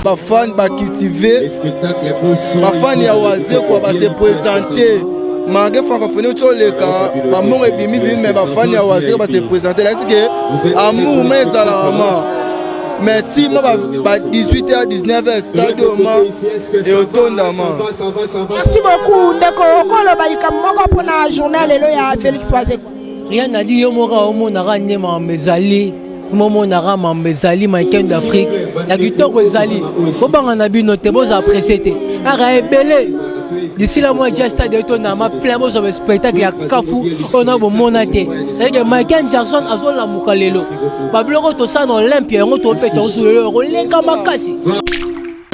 Bafan bacultive, bafani ya Wazekwa base présente malgré francophonie oti oleka bambongo ebimi bimi, me bafani ya Wazekwa base présente lakisi ke amour ma ezalaka ma mais ti ma ba 18 h 19 h stade ma eotondama. Merci beaucoup ndeko. Okoloba likambo moko mpona journée lelo ya Félix Wazekwa? Rien na di, yo moko omonaka nde makambo ezali, momonaka mambo ezali. Weekend d'Afrique ya kitoko ezali, bobanga na bino te, bozala pressé te, aka ebele. D'ici la mois dia stade etondama plein, bozwa baspectacle ya kafu oyo na bomona te. Ezalike Michael Jackson azolamuka lelo, babiloko tosala na Olympia yango topeta osu lelo koleka makasi.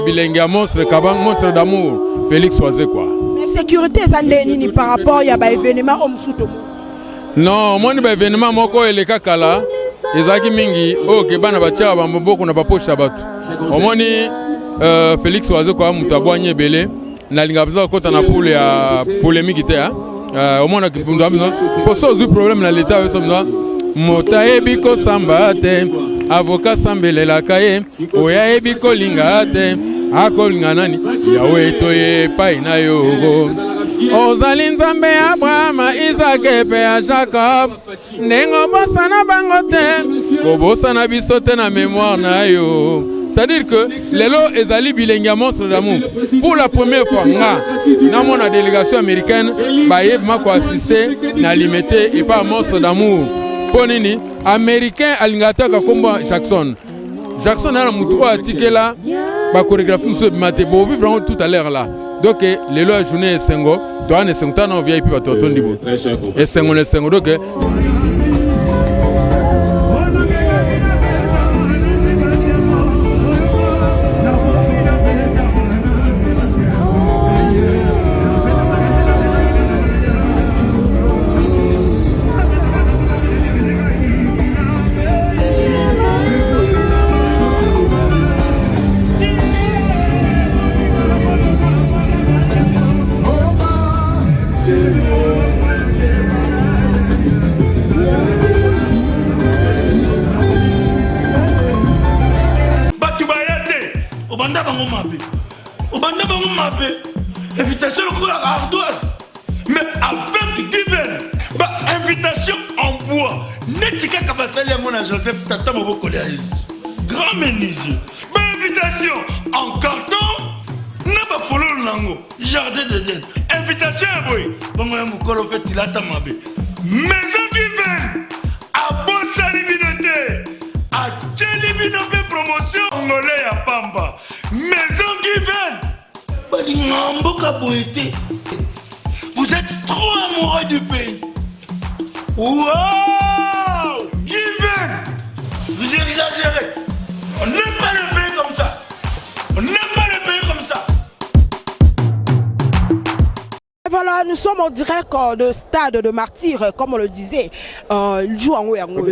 Bilenge ya monstre Kabang, monstre d'amour Félix Wazekwa. Mais sécurité eza nde nini par rapport ya baévénement oyo mosusu tomoni? Non, omoni, baévénement moko oyo eleka kala ezalaki mingi oyo ke bana batiaka bamaboko na bapoche ya bato. Omoni, Félix Wazekwa moto abwanyi ebele. Nalingaka mpenza kokɔta na poule ya polémique te. Omonaki mpo so ozwi problème na leta oyo, so mpenza moto ayebi kosamba te, avocat sambelelaka ye, oyo ayebi kolinga te akolinga nani? Yawe, toye epai na yo, ozali Nzambe ya Abrahama, Izake mpe ya Jacob. Ndenge obosana bango te, kobosana biso te na mémoire na yo. C'est-à-dire que lelo ezali bilenge ya monstre d'amour. Pour la première fois nga namona délégation américaine bayebima koassiste na Limete epa ya monstre d'amour. Mpo nini américain alingaka te kaka kombo Jackson? Jackson aza na motu oyo atikela bachorégraphie mosusu ebima te. Bovivre yango tout à l'heure là. Donc lelo ya journée esengo, toza na esengo. Tala na VIP, bato batondi boye, esengo na esengo. Donc Bato baya te, obanda bango mabe, obanda bango mabe, invitation lokola ardoise. Mais avec Given, ba invitation en bois neti kaka basali yango na Joseph, tata mobokoli ya Yesu, grand menuisier. Ba invitation en carton na bafololo nango, jardin d'Eden. Invitation ya boye bongo ya mokolo mpe tilata mabe. Maison Given abosani bino te, atieli bino mpe promotion ngole ya pamba. Maison Given balinga mboka boye te. Vous êtes trop amoureux du pays. Wow, Given, vous exagérez. On n'aime pas le pays comme ça, on n'aime pas le pays comme ça. Voilà, nous sommes en direct de stade de Martyr, comme on le disait. Jour yango yango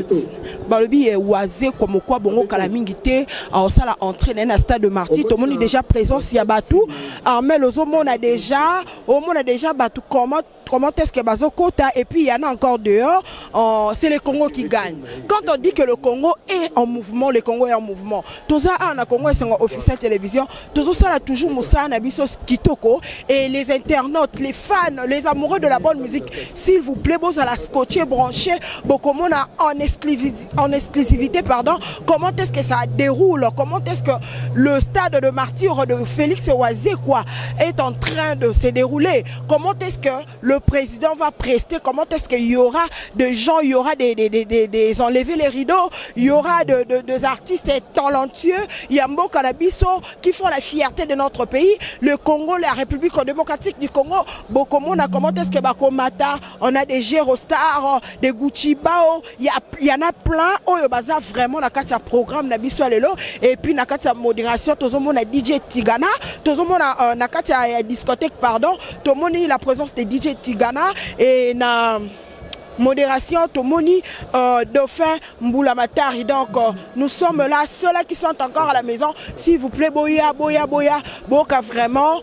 balobi Wazekwa mokwa bongo kala mingi te osala entrée na ye na stade de Martyr. Tomoni déjà présence ya bato. Armel, ozomona déjà, omona déjà bato, comment est-ce que bazokota. Et puis il y en a encore dehors. C'est le Congo qui gagne. Quand on dit que le Congo est en mouvement, le Congo est en mouvement. Toza awa na Congo Esengo officiel télévision, tozosala toujours mosala na biso kitoko. Et les internautes, les fans, les amoureux de la bonne musique, s'il vous plaît, bozala scotché, branché. Bokomona en exclusivité, pardon, comment est-ce que ça déroule, comment est-ce que le stade de Martyr de Félix Wazekwa est en train de se dérouler, comment est-ce que le président va prester, comment est-ce qu'il y aura de gens, il y aura des enlever les rideaux, il y aura des artistes talentueux, ya mboka na biso, qui font la fierté de notre pays, le Congo, la République démocratique du Congo. Bokomona comment est-ce que bakomata. On a des Stars, des Gucci Bao, il y en a plein oyo baza vraiment na kati ya programme na biso ya lelo. Et puis na kati ya modération, tozomona DJ Tigana, tozomona na kati ya discothèque, pardon, tomoni la présence de DJ Tigana. Et na modération, tomoni Dauphin Mbula Matari. Donc nous sommes là. Ceux-là qui sont encore à la maison, s'il vous plaît, boya, boya, boya, boka vraiment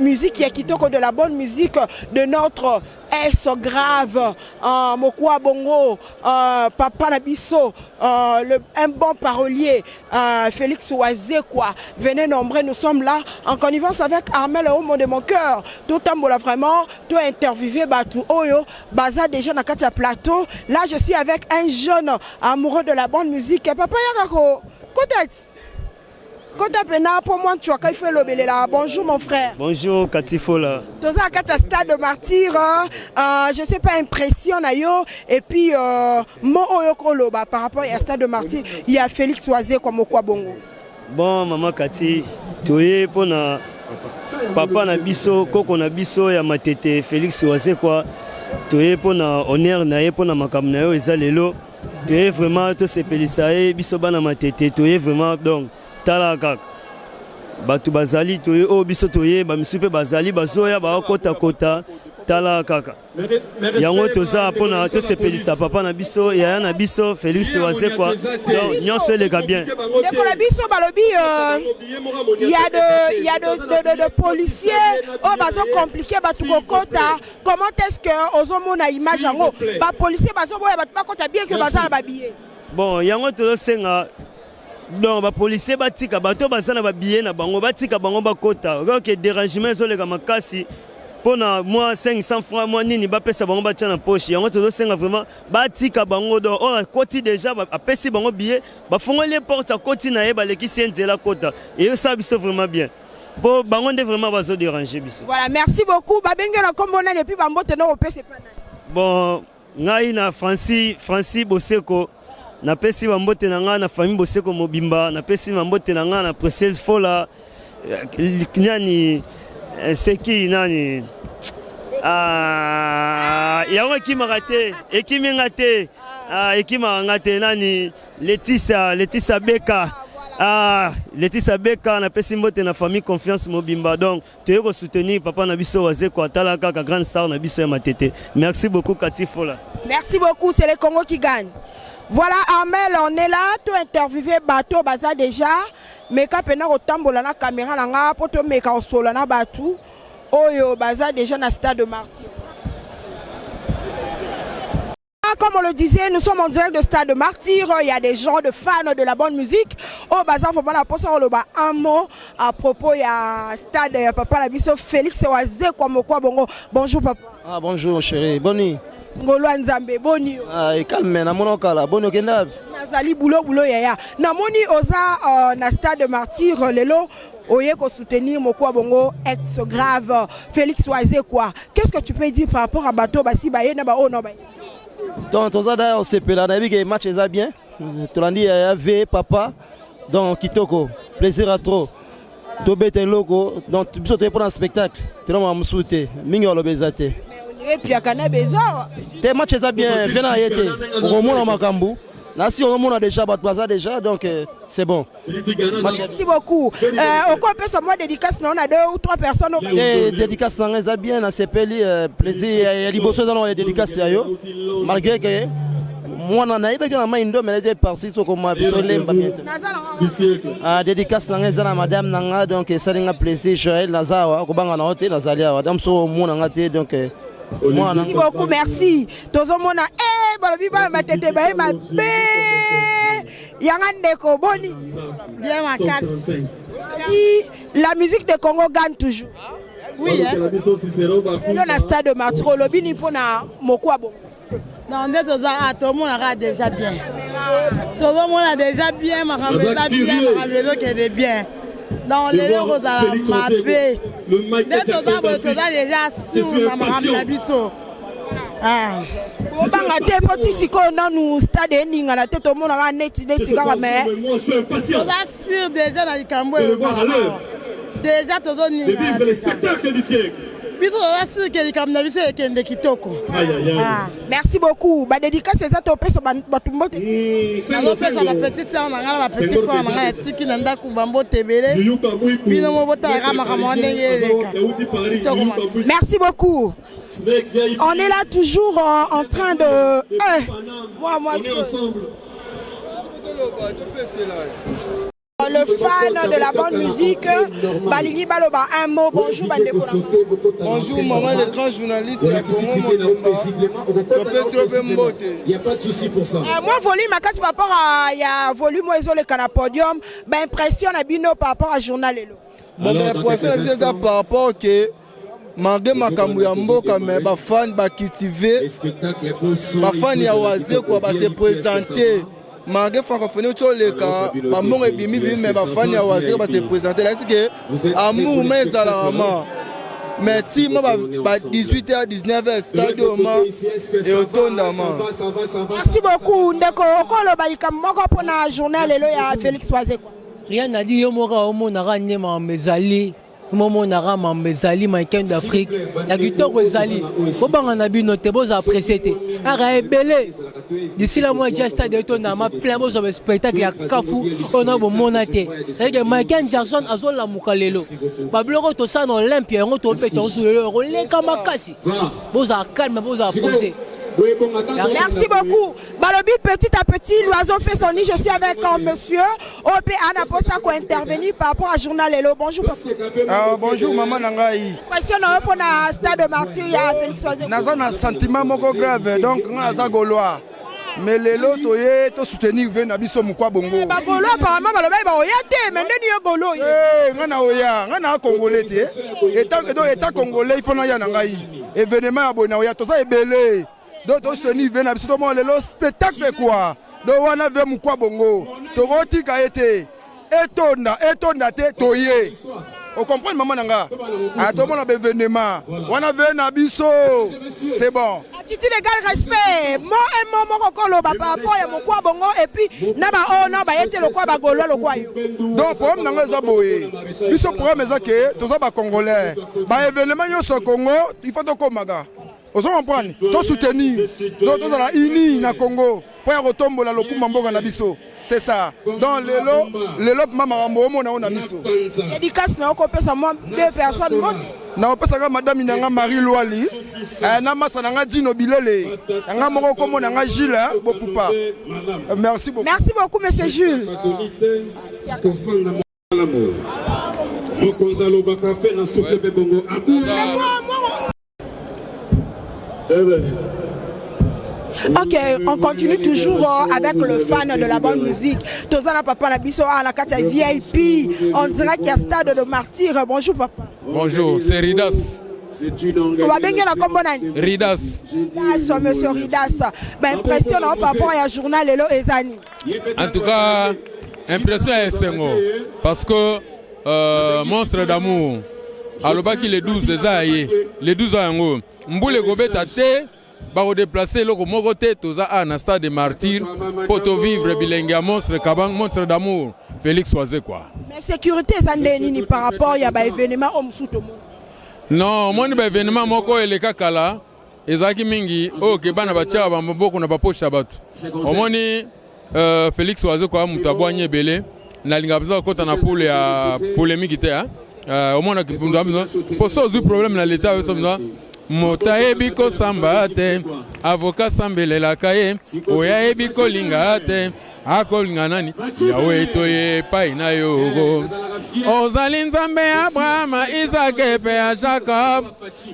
musique ya kitoko, de la bonne musique de notre Est grave euh, Mokua Bongo euh, papa na biso euh, le, un bon parolier euh, Félix Wazekwa venez nombreux nous sommes là en connivence avec Armel Homo de mon cœur tout tambola vraiment tout interviewé batu oyo baza déjà na kati ya plateau là je suis avec un jeune amoureux de la bonne musique papa yakako kotati Kota pena po mwa nchwaka il faut elobelela. Bonjour mon frère. Bonjour Katifola. Toza na kati ya stade de martyr euh, je sais pas impression na yo et puis euh, mot oyo koloba par rapport ya stade de martyr ya Félix Wazekwa Mokwa Bongo. Bon maman Kati, toye pona papa na biso koko na biso ya matete Félix Wazekwa toye pona honneur na ye pona makambo na yo eza lelo toye vraiment tosepelisa ye biso bana matete toye vraiment donc tala kaka bato bazali toye oyo biso toye bamisusu mpe bazali bazoya bakotakota tala kaka yango toza mpona tosepelisa papa na biso yaya na biso Félix Wazekwa donc nyonso eleka bien ndeko na biso balobi euh, ya de ya de, de, de, de policier oyo bazo compliquer bato kokota. Comment est-ce que ozomona image yango ba policier bazoboya bato bakota bien que baza na ba billet? Bon yango tozosenga donc ba policier batika bato baza na ba billet na bango batika bango bakota ok dérangement ezoleka makasi mpo na mwa 500 francs mwa nini bapesa bango batya na poche yango tozosenga vraiment batika bango donc oyo akoti déjà apesi bango billet bafongoli ye porte akoti na ye balekisi ye nzela akota eyosala biso vraiment bien po bango nde vraiment bazo déranger biso. Voilà, merci beaucoup. Babenge na kombo nani et puis bambote no opesa epa nani? Bon, ngai na Francis, Francis Boseko napesi bambote na ngai na famille Boseko mobimba, napesi bambote na ngai na Précieuse Fola nani seki nani ah, yango ekimaka te ekimi nga te ah, ekimaka nga te nani Leticia, Leticia Beka. Ah, Leticia Beka napesi mbote na famille confiance mobimba donc toye ko soutenir papa na biso Wazekwa tala kaka grande star na biso ya Matete. Merci beaucoup Cathy Fola. Merci beaucoup, c'est le Congo qui gagne. Voilà Armel, on est là, to interviewer bato baza déjà, meka pena kotambola na caméra na nga po to meka osola na batu oyo baza déjà na stade de martyr. Comme on le disait, nous sommes en direct de Stade de Martyr. Il y a des gens de fans de la bonne musique. Oh, baza, faut pas la posa oloba un mot à propos il y a stade ya papa la biso Félix Wazekwa Mokwa Bongo. Bonjour papa. Ah bonjour chérie, boni. Ngolo Nzambe, boni. Ah et calme na mono kala, boni okenda. Nazali boulot boulot yaya. Namoni oza euh, na Stade de Martyr lelo oye ko soutenir Mokwa Bongo ex grave Félix Wazekwa. Qu'est-ce que tu peux dire par rapport à bato basi baye na ba oh non baye? Donc toza da osepela nayebi ke match eza bien. Tolandi ya V papa. Donc kitoko, plaisir à trop. Tobeta eloko donc biso toye mpona spectacle tolomaka mosusu te mingi baloba eza te epiaka na beza te match eza bien vie na ye te okomona makambo nasi ozomona déjà bato baza déjà donc euh, c'est bon. Merci beaucoup. Euh, okopesa mwa dédicace na na deux ou trois personnes. Eh, dédicace na eza bien na sepeli euh, plaisir ya liboso eza na dédicace ya yo malgré que mwana nayebaki na mai ndombe naye parti sokoma biso lemba ah, dédicace na ngai eza na madame na nga donc esali nga plaisir joel naza awa kobanga na yo te nazali awa donc so omona nga te donc euh, merci beaucoup merci tozomona e balobi bana matete baye mabe yanga ndeko boni bien makasi la musique de Congo gagne toujours. Oui, hein. Lelo na stade de Martyr olobi ni mpona mokwa bongo. Non, nde toza ah, tomonaka déjà bien. Tozomona déjà bien makambo eza bien, makambo ezokende bien. Donc lelo kozala mabe. Nde toza boye toza déjà sur na makambo na biso. Ah. Bobanga te mpo ti sikoyo nanu stade eningana te tomonaka neti neti kaka mais toza sur déjà na likambo oyo déjà tozoningana biso toza sur ke likambo na biso ekende kitoko. Ah. Merci beaucoup. Ba dédicace eza topesa bato mbote. Nazopesa ba petite sœur na ngai na ba petit frère na ngai atiki na ndako bambote ebele bino mo botalaka makambo wana ndenge eleka. Merci beaucoup. On est là toujours euh, en train de. Eh, moi, moi. Le fans de la bonne musique balingi baloba un mot. Bonjour bandeko na nga. Bonjour maman, le grand journaliste ya Congo Mobimba, topesi yo mpe mbote. Mwa volume makasi par rapport à ya volume oyo ezoleka na podium. Baimpression na bino par rapport à journal lelo? Bon, baimpression na biso eza par rapport ke malgré makambo ya mboka, mais bafani bacultive, bafani ya Wazekwa base présente. Malgré francophonie oti oleka, bambongo ebimi bimi, mais bafani ya Wazekwa base présente, lakisi ke amour ma ezalaka ma. Mais ti ma ba 18 h 19 h, stade oyo ma eotondama. Merci beaucoup ndeko. Okoloba likambo moko mpona journée lelo ya Félix Wazekwa? Rien à dire, yo moko omonaka nde makambo ezali, momonaka mambo ezali. Weekend d'Afrique ya kitoko ezali, bobanga na bino te, bozala pressé te, aka ebele. D'ici la mois dia stade etondama plein, bozwa baspectacle ya kafu oyo na bomona te. C'est que Michael Jackson azolamuka lelo. Babiloko tosala na Olympia, yango tobeta osu lelo, ekoleka makasi. Bozala calme, bozala posé. Merci beaucoup. Balobi, petit à petit, l'oiseau fait son nid. Je suis avec un monsieur OP Anna Posa qui intervenir par rapport à journal lelo. Bonjour. Ah, bonjour maman na ngai. Question na pour na stade Martyr ya Félix Wazekwa. Naza na sentiment moko grave, donc nga naza Gaulois. Mais lelo toye tosoutenir ve na biso Mokwa Bongo. Bagaulois apparemment balobaki baoya te, mais ndeni yo Gaulois? Nga na oya, nga na congolais te. État, donc état congolais, il faut naya na ngai. Événement ya boye na oya, toza ebele. Donc tosoutenir ve na biso, tomona lelo spectacle quoi. Donc wana ve Mokwa Bongo, tokotika ye te. Etonda, etonda te, toye. Ocomprendre mama na nga, tomona baévénement wana ve na biso, c'est bon. Attitude égale respect. Mo un mot moko koloba par rapport ya Mokwa Bongo et puis na ba oyo na baye te, lokwa bagaulois lokwa yo. Donc problème nango eza boye, biso problème eza ke toza bacongolais, baévénement nyonso ya Congo il faut tokomaka, ozo comprendre, tosoutenir. Donc tozala uni na Congo mpo ya kotombola lokumba mboka na biso, c'est ça. Donc lelo, lelo mpema makambo omona oyo na miso. Dédicace na okopesa mwa deux personnes mbote. Na opesaka madame na nga Marie Lwali, na masa na nga Dino Bilele, na nga moko kombo na nga Gilles Bopupa. Merci beaucoup. Merci beaucoup monsieur Jules. Mokonzi alobaka mpe na suki mpe bongo. Ok, on continue toujours avec le fan de la bonne musique. Tozana papa na biso à la kati VIP. On dirait qu'il y a stade de Martyr. Bonjour papa. Bonjour, c'est Ridas. Babenge na kombo nani? Ridas. Ridas, monsieur Ridas. Ba impression na par rapport ya journal lelo ezani? En tout cas, impression ya esengo parce que Monstre d'amour alobaki le 12 eza ya ye. Le 12 yango mbula ekobeta te, bakodéplacer eloko moko te. Toza awa na stade de Martyr mpo tovivre bilenge ya Monstre Kabang, Monstre d'amour Félix Wazekwa. Mais sécurité eza nde nini par rapport ya baévénement oyo mosusu tomona? Non, omoni baévénement moko oyo eleka kala ezalaki mingi oyo ke bana batiaka bamaboko na bapoche ya bato. Omoni Félix Wazekwa moto abwani ebele, nalingaka mpenza kokɔta na poule ya polémique te. Omonaki mpo so ozwi problème na leta oyo, so mpenza moto ayebi kosamba te, avocat sambelelaka ye, oyo ayebi kolinga te akolinga nani? Yawe, toye epai na yo, ozali Nzambe ya Abrahama, Isake mpe ya Jacob.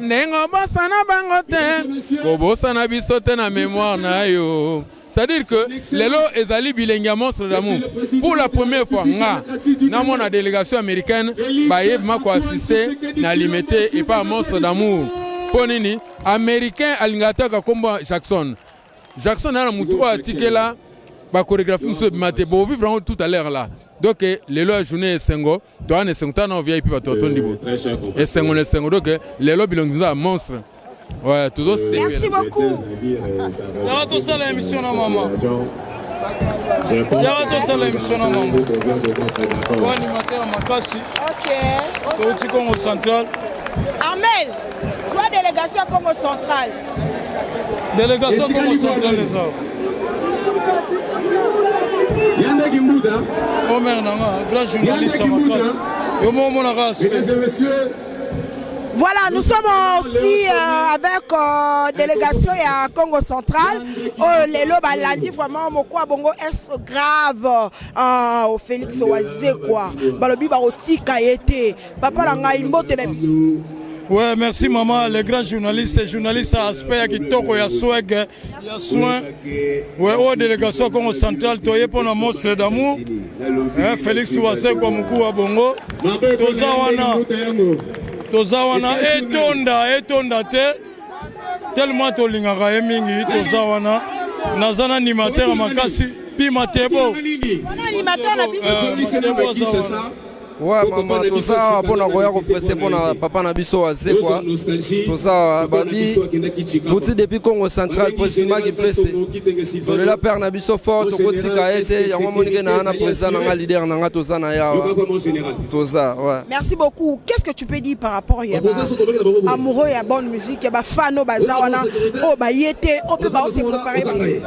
Ndenge obosana bango te, kobosana biso te na mémoire na yo. C'est-à-dire que lelo ezali bilenge ya Monstre d'amour. Pour la première fois nga namona délégation américaine bayebi ma koassister na Limete epa Monstre d'amour. Mpo nini américain alingaka te kaka kombo Jackson? Jackson aya na motu oyo atikela bachorégraphie mosusu ebima te, bovivre yango tout à l'heure là. Donc lelo ya journée esengo, toza na esengo. Tala na VIP, bato batondi bo esengo na esengo. Donc lelo bilongi nza ya monstre. Ouais, tozosepela. Merci beaucoup. Yaka tosala émission na mama. Yaka tosala émission na mama. Po animateur makasi. Ok. Touti Congo Central. Armel, joie délégation à Congo Central. Délégation Congo Central eza. Yandeki Mbuta. Omer nanga, grand journaliste makasi. Yo mo omonaka aspect. Mesdames et messieurs. Voilà, nous sommes aussi avec délégation ya Congo central. Oh, lelo balandi vraiment mokwa bongo est grave au Félix Wazekwa. Balobi bakotika ye te. Papa na ngai mbote na biso. Ouais, merci maman, les grands journalistes, journalistes à aspect ya kitoko ya swag, ya soin. Ouais, oyo délégation ya Congo central toye pona monstre d'amour. Eh, Félix Wazekwa mukuu wa bongo. Toza wana. Toza wana etonda etonda te. Tellement tolingaka ye mingi toza wana. Naza na animateur ya makasi Pima Tebo. Wana animateur na biso. Eh, Tebo aza wana. Ouais, mama toza awa mpona koya kopresse mpona papa na biso Wazekwa. Toza awa babi tuti depuis Congo central précisément Kimpese. Tolela père na biso fort, tokotika ye te. Yango omoni ke na na président na nga leader na nga toza na ye awa. Toza, ouais. Merci beaucoup. Qu'est-ce que tu peux dire par rapport ya ba amoureux ya bonne musique ya ba fans baza wana oyo baye te oyo mpe bao se préparer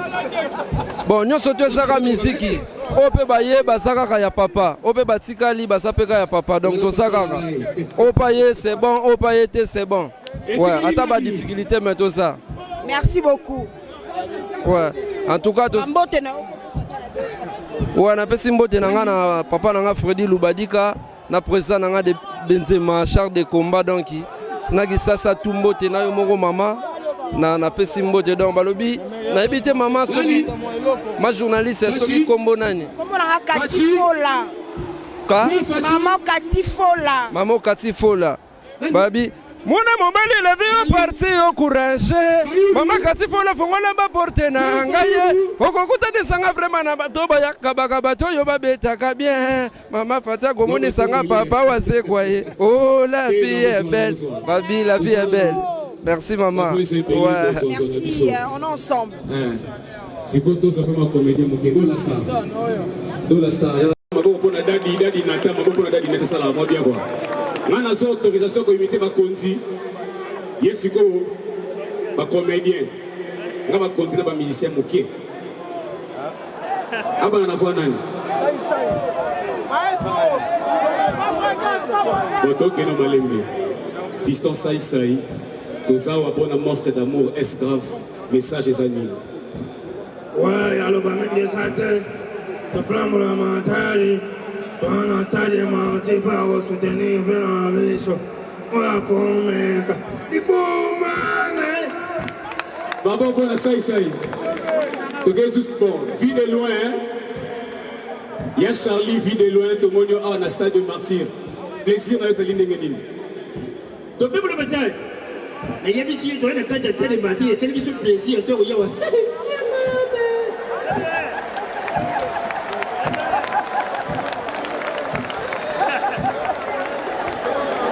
Bon, nyonso to ezaka miziki. Oyo mpe baye baza kaka ya papa, oyo mpe batikali baza mpe kaka ya papa, donc toza kaka. Oyo mpe aye c'est bon, oyo mpe aye te c'est bon. Ouais, ata ba difficulté mais toza. Merci beaucoup. Ouais, en tout cas toza. Mbote na Ouais, napesi mbote na nga na papa na nga Freddy Lubadika, na président na nga de Benzema, char de combat donc na Kisasa tout mbote na yo moko mama na napesi mbote donc balobi nayebi te mama soki ma journaliste soki kombo nani. Kombo na nga Kati Fola. Ka? Maman Kati Fola. Maman Kati Fola. Babi mwana mobali elevi yo parti yo courage mama Kati Fola fongola baporte na ngai ye okokutanisa nga vraiment na bato bayakabaka bato oyo babetaka bien mama Fati akomonisa nga papa Wazekwa ye. Oh la vie est belle, babi la vie est belle. Merci maman. Ouais. Merci, on est ensemble. Sikoyo toza mpe macomédien moke Dola Star, Dola Star maboko mpona dadi dadi nata maboko mpona dadi nata esalaka mwa bien kua nga nazwa autorisation koimite bakonzi ye sikoyo bacomédien nga bakonzi na bamusicien moke abana na foi nani botokende malembe fiston saisai toza awa mpona monstre d'amour est grave message eza nini. Ouais, aloba mingi eza te toflambola matali toana stade marti mpona kosoutenir mpe na biso oyo akomeka liboma. Maboko na saisai tokei susu bon vie de loin hein? Ya Charlie vie de loin tomoni yo awa na stade de martyr plaisir na yo ezali ndenge nini. Tope boloba te nayebisi ye toye na kati ya stade martyr esali biso plaisir to koyawa.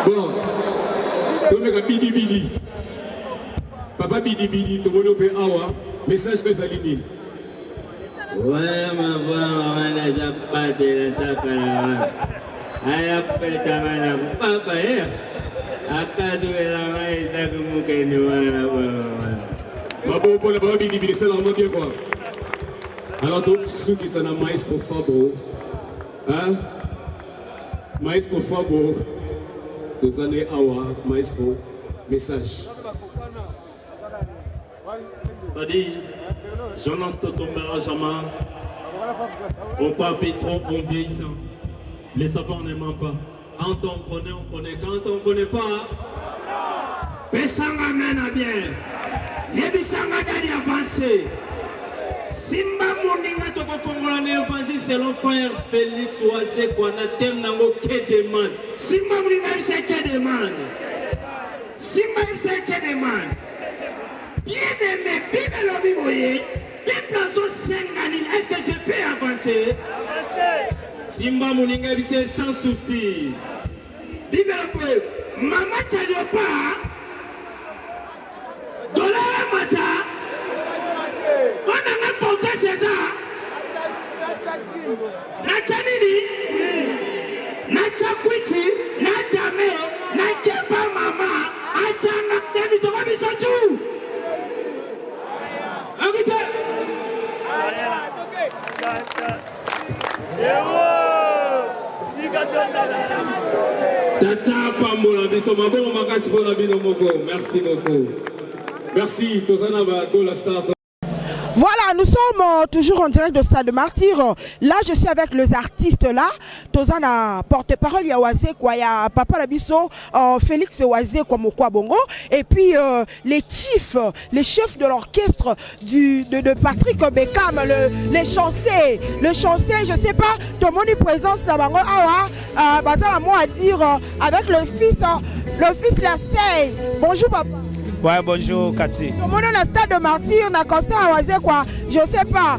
Bon tomeka bidibidi papa bidibidi tomoni yo mpe awa message no ezali nini. Wana mavwa wana eza batela ntsakala wana aya kupeta bana papa ye akatwela ngai ezaki mokende wana wana. Maboko mpona papa bidibidi esalaka mwa bien quoi. Alors tosukisa na maestro Fabro hein? Maestro Fabro toza ne awa maestro message. C'est-à-dire, Jonas ne tombera jamais. On parle trop, on vite. Les savants ne mentent pas. Quand on connaît, on connaît. Quand on ne connaît pas, pesanga mena bien yebisanga dadi avance simba moninga tokofongola na évangile selon frère Félix Wazekwa na thème nango Kedeman. Simba moninga yebisa Kedeman, simba yebisa Kedeman. Bien aimé, Bible elobi boye, peuple azosenga nini? Est-ce que je peux avancer? Simba moninga yebisa sans souci. Bible elobi boye, mama Tchaliopa dollar emata mpo na nga importance eza natya nini, natya kwiti na dame nakepa mama atyanga te mitoko biso tu akite. Tata pambola biso mabongo makasi pona bino moko. Merci beaucoup. Merci tozana ba Gola Star. Voilà, nous sommes euh, toujours en direct de Stade de Martyr. Là, je suis avec les artistes là. Tozana porte-parole ya Wazekwa, ya Papa Labiso, euh, Félix Wazekwa Mokwa Bongo. Et puis euh, les chiefs, les chefs de l'orchestre du, de, de Patrick Beckham, le, les chancés, le chancé, je sais pas, tout le monde est présence là bango awa, euh, bazala mot à dire euh, avec le fils, euh, le fils Lassey. Bonjour papa. Ouais, bonjour Cathy. Tout le monde stade de martyr, na concert à Wazekwa, je sais pas.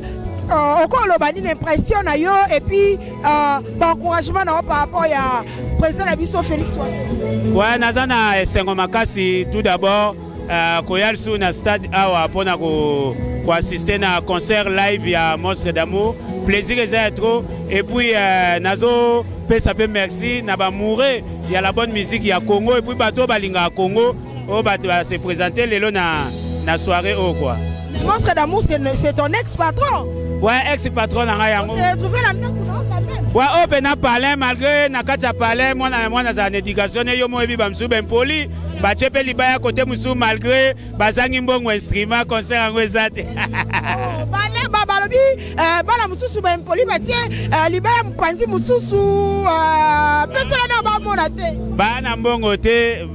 Euh, okoloba nini impression na yo et puis euh, ba encouragement na yo par rapport ya président na biso Félix Wazekwa. Ouais, naza na esengo makasi tout d'abord euh, koya lisusu na stade awa mpona ko koassiste na concert live ya Monstre d'amour plaisir eza ya trop et puis euh, nazopesa mpe merci na bamoure ya la bonne musique ya Congo et puis bato oyo balingaka Congo oyo bato ba se présente lelo na, na soirée oyo quoi. Monstre d'amour c'est ton ex-patron. Ouais, ex-patron na ngai yango. On s'est retrouvé na ndako na quand même. Ouais, oyo mpe na palais malgré na kati ya palais mwana mwana azala na éducation ne yo mo oyebi bamosusu bempoli batie mpe libaya kote mosusu malgré bazangi mbongo instrument concert yango eza te. Oh, bale ba balobi euh, bana mosusu baimpoli batie euh, libaya mopanzi mosusu euh, pesela na bamona te. Bana mbongo te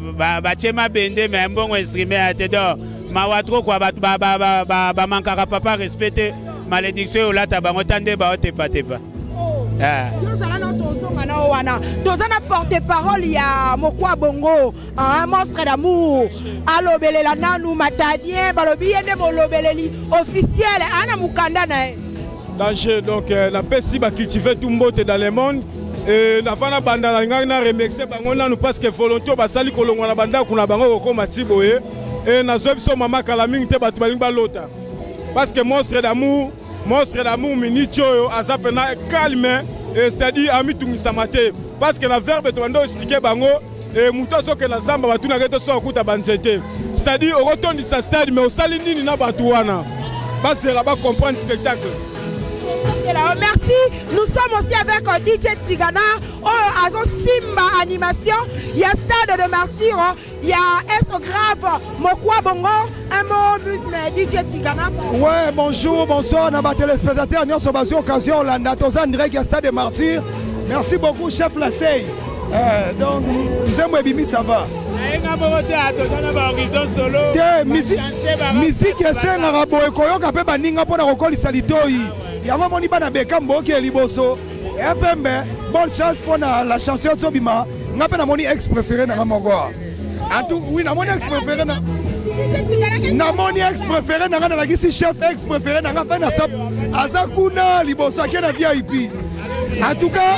batie mabende me mbongo instrument ya te donc mawa trop quoi bato bamankaka papa respect te malédiction oyo olata bango ta nde baotepatepa. Tozala na tozonga na wana toza na porte parole ya mokwa bongo un monstre d'amour alobelela nanu matadien balobi ye nde molobeleli officiel ana mokanda na ye danger donc euh, napesi bacultive tout mbote dans le monde euh, nafa na banda na ngai na remercie bango nanu parce que volonté oyo basali kolongwa na bandako na bango kokóma ti boye e nazwa biso mama kala mingi te bato balingi balota parce que monstre d'amour Monstre d'amour minute oyo aza pena calme c'est-à-dire amitungisama te parce que na verbe tobanda expliquer bango e moto azokende na zamba batunaka ete soki akuta banzete c'est-à-dire okotondisa stade mais osali nini na bato wana bazela bacomprendre spectacle. Merci. Nous sommes aussi avec euh, DJ Tigana, oh, Azo Simba Animation. Il y a Stade de Martyrs, il y a S Grave, Mokwa Bongo, un mot, DJ Tigana. Ouais, bonjour, bonsoir, na ba téléspectateurs, nyonso bazwi occasion olanda toza en direct ya Stade de Martyrs. Merci beaucoup, chef Lasey. Euh, donc, nzembo ebimi, ça va. Nayenga moko te toza na ba horizon solo. Te, musique esengaka boye koyoka mpe baninga mpo na kokolisa litoi. Yango omoni bana beka mboki ya liboso. Ya pembe, bonne chance mpo na la chanson tobima. Nga mpe namoni ex préféré na nga moko. En tout, oui, namoni ex préféré na namoni ex préféré na nga nalakisi chef ex préféré na nga fe na sap aza kuna liboso ake na vip en tout cas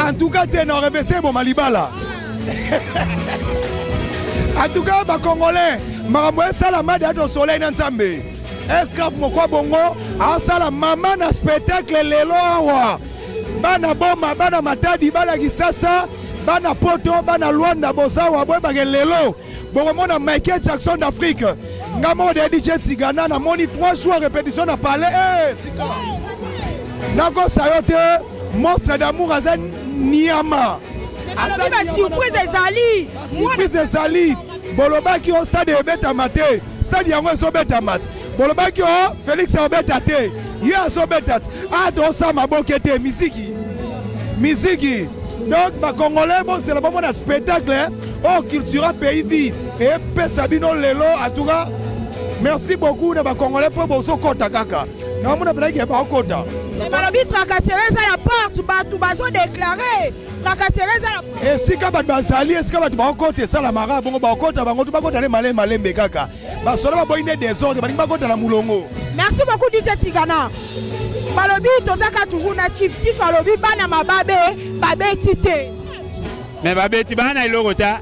en tout cas te na revese eboma libala en tout cas bacongolais makambo esalama deya to soleil na nzambe esclave mokwa bongo asala mama na spectacle lelo awa bana boma bana matadi bana kisasa bana poto bana lwanda bozawa boyebake lelo bokomona michael jackson d'afrique nga moko de dj tigana namoni 3 jours répétition na palais hey, eh, tika nakosa yo te monstre d'amour aza niama surprise ezali surprise ezali bolobaki o stade ebetama te stade yango ezobetama te bolobaki o félix abeta te ye azobeta te a tosala maboke te miziki miziki donc bacongolais bozela bomona spectacle oyo cultura pays vie epesa bino lelo en tout cas merci beaucoup na bacongolais mpo bozokɔta kaka naomona mpenaki bakota balobi tracasserie eza ya porte bato bazodeklare tracasserie eza ya esika bato bazali esika bato bakokota esalamaka bongo bakokota bango to bakota nde malembe malembe kaka basoda baboyi nde desordre balingi bakota na molongo. Merci beaucoup DJ Tigana. Balobi tozaka toujours na chief chief alobi bana mababe babeti te. Mais babeti bana eloko ta.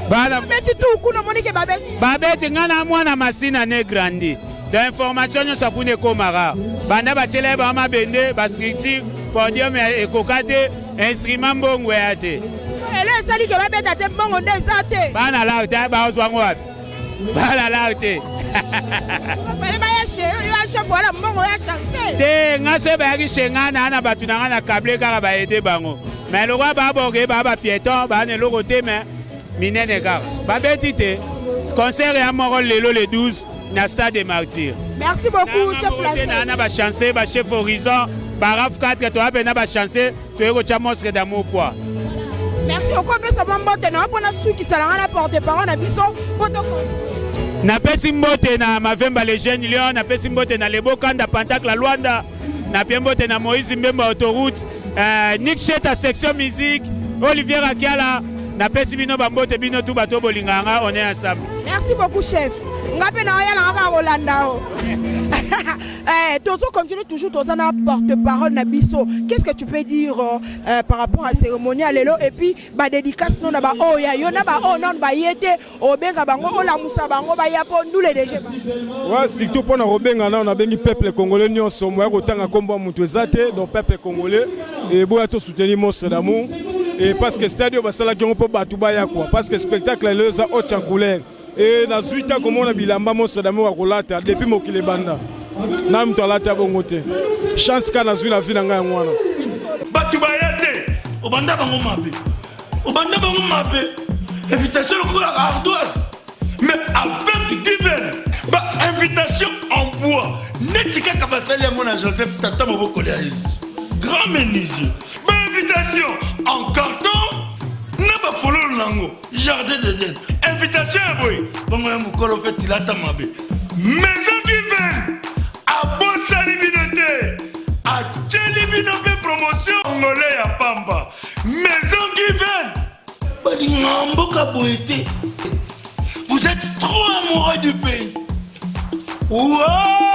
Bana babeti tu kuna omoni ke babeti. Babeti nga na mwana masina ne grandi. Donc information nyonso kuna ekomaka. Banda batiela ye bango mabende ba structure podium ekoka te instrument mbongo ya te. Elo esali ke babeta te mbongo nde eza te. Bana la te bazwa ngo wapi? Bana la te. Fallait baya chez yo chef wala mbongo ya chanter. Te nga soki bayaki chez nga na na bato na nga na kable kaka ba aider bango. Mais lokola ba borge ba ba piéton ba na eloko te mais minene kaka babeti te concert ya moko lelo le 12 na stade des martyrs. Merci beaucoup chef la na na ba chance ba chef horizon ba raf 4 toya mpe na ba chance toye kotya monstre d'amour quoi. Merci okopesa mwa mbote na yo mpo nasukisa na ngai na porte parole na biso mpo tokontinue. Napesi mbote na Mavemba le jeune lion, napesi mbote na Lebo Kanda Pentacle Luanda, napie mbote na Moïse Mbemba autoroute, euh, Nick Sheta section musique, Olivier Rakiala, napesi bino bambote bino tu bato bolingaka nga on est ensemble. Merci beaucoup chef. Nga mpe naoya na kaka kolanda yo. Eh, tozo continuer toujours toza na porte-parole na biso. Qu'est-ce que tu peux dire euh, par rapport à cérémonie ya lelo et puis ba dédicace no na ba oyo ya yo na ba oyo nanu baye te obenga bango olamusa bango baya mpo ndule deje ouais, surtout mpo na kobenga nano nabengi peuple congolais nyonso moya kotanga nkombo ya moto eza te donc peuple congolais eboya to soutenir monstre d'amour et parce que stade oyo basalaki yango mpo bato baya quoi parce que spectacle lelo eza haute en couleur e nazwi ta komona bilamba monstre d'amour akolata depuis mokili ebanda na moto alata bongo te chance ka nazwi na vie na ngai yango wana bato baya te obanda bango mabe obanda bango mabe invitation lokola ardoise mais avec given ba invitation en bois neti kaka basali yango na joseph tata mobokoli ya yesu grand menuisier ba invitation en carton na bafololo na yango jardin d'eden invitation ya boye bongo ya mokolo mpe tilata mabe maison given abosani bino te atyeli bino mpe promotion ngole ya pamba maison given balingaka mboka boye te vous êtes trop amoureux du pays Wow!